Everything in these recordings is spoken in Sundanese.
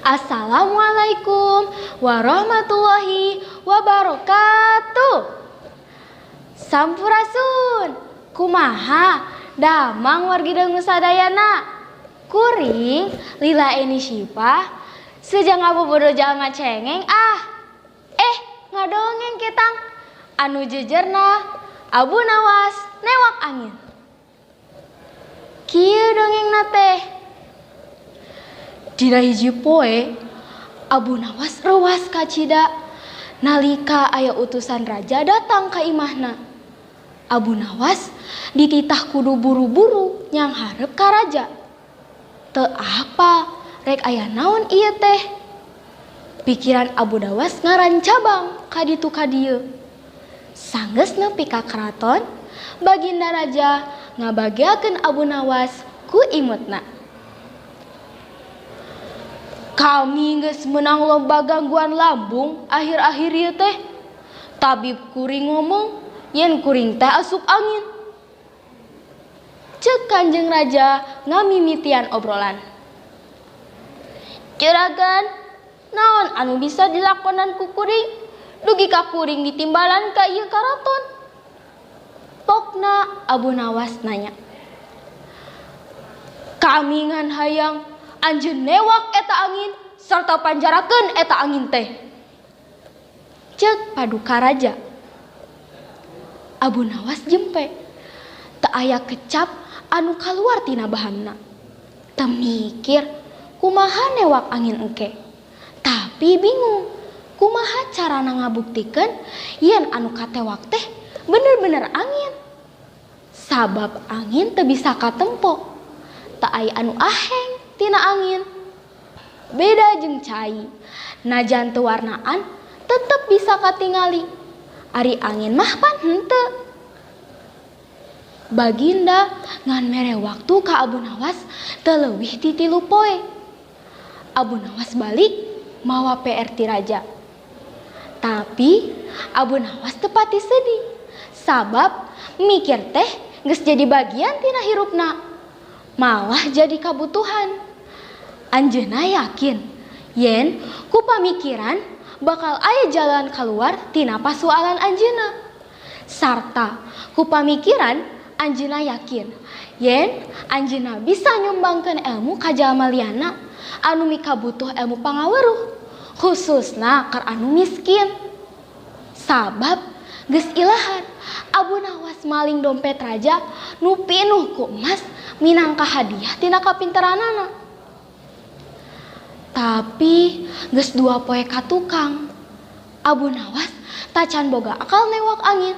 Assalamualaikum warahmatullahi wabarakatuh. Sampurasun, kumaha damang wargi dangu sadayana. Kuring Lila Eni Syifa sejang ngabobodo jalma cengeng ah. Ngadongeng ketang anu jejerna Abu Nawas newak angin. Kieu dongengna teh. Dina hiji poe Abu Nawas reuas kacida nalika aya utusan raja datang ka imahna. Abu Nawas dititah kudu buru-buru nyanghareup ka raja. Teu apa rek aya naon ieu teh. Pikiran Abu Nawas ngarancabang ka ditu ka dieu. Sanggeus nepi ka keraton, baginda raja ngabageakeun Abu Nawas ku imutna. Kami geus menang lomba gangguan lambung akhir-akhir ieu teh. Tabib kuring ngomong yen kuring teh asup angin. Ceuk Kanjeng Raja ngamimitian obrolan. Juragan, naon anu bisa dilakonan ku kuring dugi ka kuring ditimbalan ka ieu karaton? Pokna Abu Nawas nanya. Kami ngan hayang anjeun newak eta angin sarta panjarakeun eta angin teh. Ceuk paduka raja. Abu Nawas jempe. Teu aya kecap anu kaluar tina bahamna. Teu mikir kumaha newak angin engke. Tapi bingung kumaha carana ngabuktikeun yen anu katewak teh bener-bener angin. Sabab angin teu bisa katempo. Teu aya anu aheng tina angin. Beda jeung cai, najan teu warnaan tetep bisa katingali. Ari angin mah pan henteu. Baginda ngan mere waktu ka Abu Nawas teu leuwih ti 3 poe. Abu Nawas balik mawa PR ti raja. Tapi Abu Nawas teu pati sedih sabab mikir teh geus jadi bagian tina hirupna. Malah jadi kabutuhan. Anjeunna yakin yen ku pamikiran bakal aya jalan keluar tina pasualan anjeunna. Sarta ku pamikiran anjeunna yakin yen anjeunna bisa nyumbangkeun ilmu ka jalma liana anu mikabutuh ilmu pangaweruh, khususna keur anu miskin. Sabab geus ilahar Abu Nawas maling dompet raja nu pinuh ku emas minangka hadiah tina kapinteranana. Tapi geus 2 poe ka tukang, Abu Nawas tacan boga akal newak angin.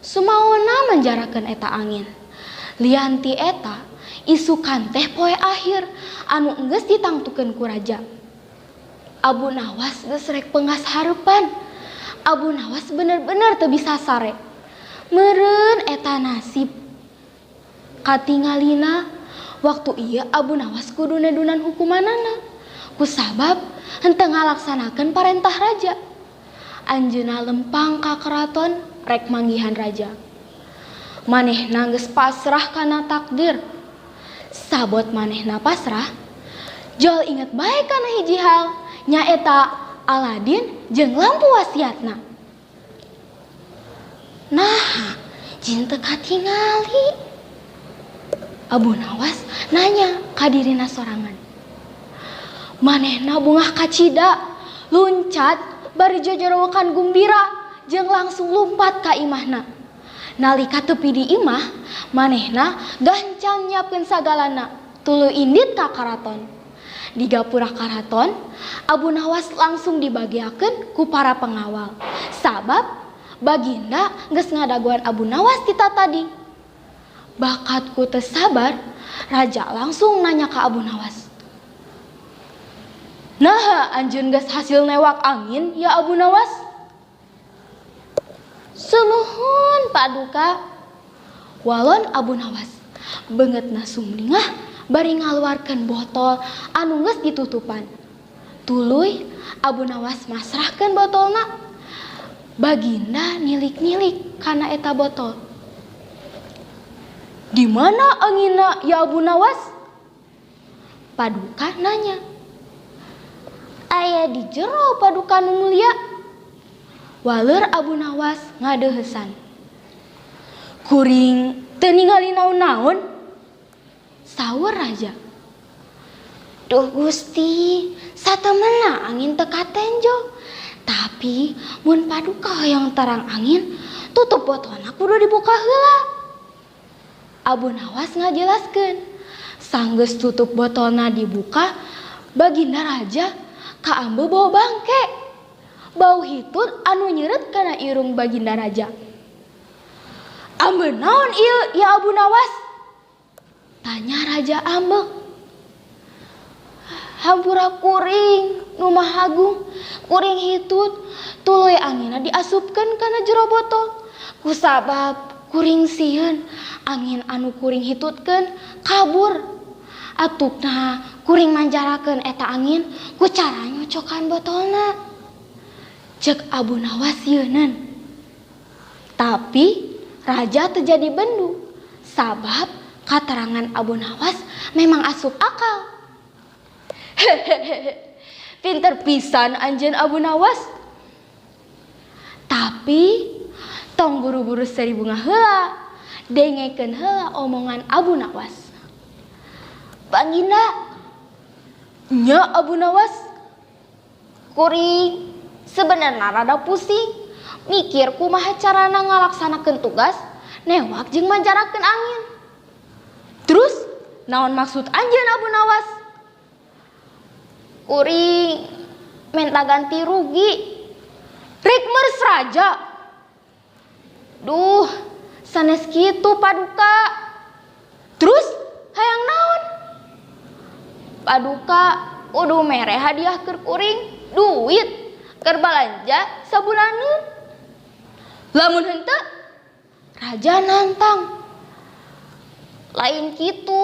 Sumaona manjarakeun eta angin. Lian ti eta isukan teh poe akhir anu geus ditangtukeun ku raja. Abu Nawas geus rek pengas hareupan. Abu Nawas bener-bener teu bisa sare. Meureun eta nasib. Katingalina waktu ieu Abu Nawas kudu nedunan hukumanana. Kusabab henteu ngalaksanakeun parentah raja. Anjeunna lempang ka keraton rek manggihan raja. Manehna geus pasrah kana takdir. Sabot manehna pasrah, jol inget bae kana hiji hal, nyaeta Aladin jeung lampu wasiatna. Nah, jin teu katingali. Abu Nawas nanya ka dirina sorangan. Manehna bungah kacida, luncat bari jojorowokan gumbira jeung langsung lumpat ka imahna. Nalika tepi di imah, manehna gancang nyiapkeun sagalana, tuluy indit ka karaton. Di gapura karaton, Abu Nawas langsung dibagiakeun ku para pengawal. Sabab baginda geus ngadagoan Abu Nawas kita tadi. Bakat ku teu sabar, raja langsung nanya ka Abu Nawas. Naha anjeun geus hasil newak angin ya Abu Nawas? Sumuhun paduka. Walon Abu Nawas beungeutna sumringah bari ngaluarkeun botol anu geus ditutupan. Tuluy Abu Nawas masrahkeun botolna. Baginda nilik-nilik kana eta botol. Di mana anginna ya Abu Nawas? Paduka nanya. Aya di jero paduka nu mulia. Waleur Abu Nawas ngadeuheusan. Kuring teu ningali naon-naon. Saur raja. Duh Gusti, satemena angin teu katenjo. Tapi mun paduka hoyong terang angin, tutup botolna kudu dibuka heula. Abu Nawas ngajelaskeun. Sanggeus tutup botolna dibuka, baginda raja kaambe bau bangke. Bau hitut anu nyeureut kana irung baginda raja. Ambe naon ieu ya Abu Nawas? Tanya raja ambek. Hampura kuring nu maha agung, kuring hitut tuluy anginna diasupkeun kana jero botol. Kusabab kuring sieun angin anu kuring hitutkeun kabur. Atukna kuring manjarakeun eta angin ku cara nyocokan botolna. Cek Abu Nawas sieuneun. Tapi raja teu jadi bendu sabab katerangan Abu Nawas memang asup akal. Hehehe, pinter pisan anjeun Abu Nawas. Tapi tong buru-buru seri bunga heula, dengekeun heula omongan Abu Nawas. Baginda, nya Abu Nawas, kuring sebenarnya rada pusing mikir kumaha carana ngalaksanakeun tugas newak jeung manjarakeun angin. Terus naon maksud anjeun Abu Nawas? Kuring minta ganti rugi. Rek meres raja. Duh, sanes kitu paduka. Terus hayang naon? Paduka kudu mere hadiah keur kuring duit keur balanja sabulaneun. Lamun henteu, raja nantang. Lain kitu,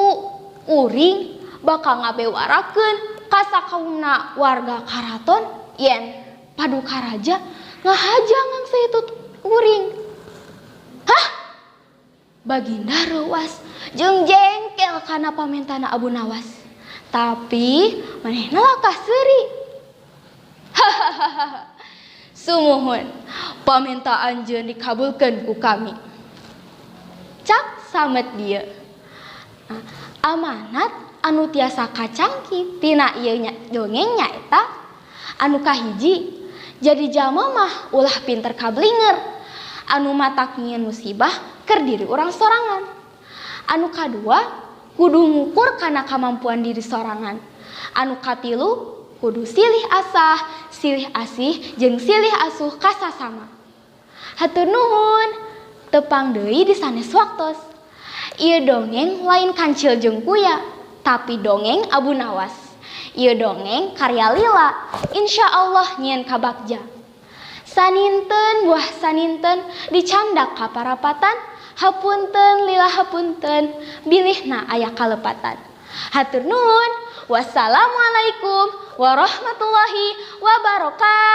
kuring bakal ngabewarakeun ka sakaumna warga karaton yen paduka raja ngahaja ngangse itu kuring. Hah? Baginda reuas jeung jengkel kana pamentana Abu Nawas. Tapi manehna lakah seuri. Hahaha. Sumuhun, pamenta anjeun dikabulkeun ku kami. Cak samet dieu. Amanat anu tiasa kacangki tina ieu nya dongeng nyaeta anu kahiji jadi jalma mah ulah pinter kablinger anu matak nyieun musibah keur diri urang sorangan. Anu kadua kudu ngukur kana kamampuan diri sorangan. Anu katilu kudu silih asah, silih asih jeung silih asuh ka sasama. Hatur nuhun, tepang deui di sanes waktos. Ieu dongeng lain kancil jeung kuya, tapi dongeng Abu Nawas. Ieu dongeng karya lila, insya Allah nyieun kabakja. Saninten buah saninten dicandak ka parapatan, hapunten lila hapunten, bilihna aya kalepatan. Hatur nuhun, wassalamualaikum warahmatullahi wabarakatuh.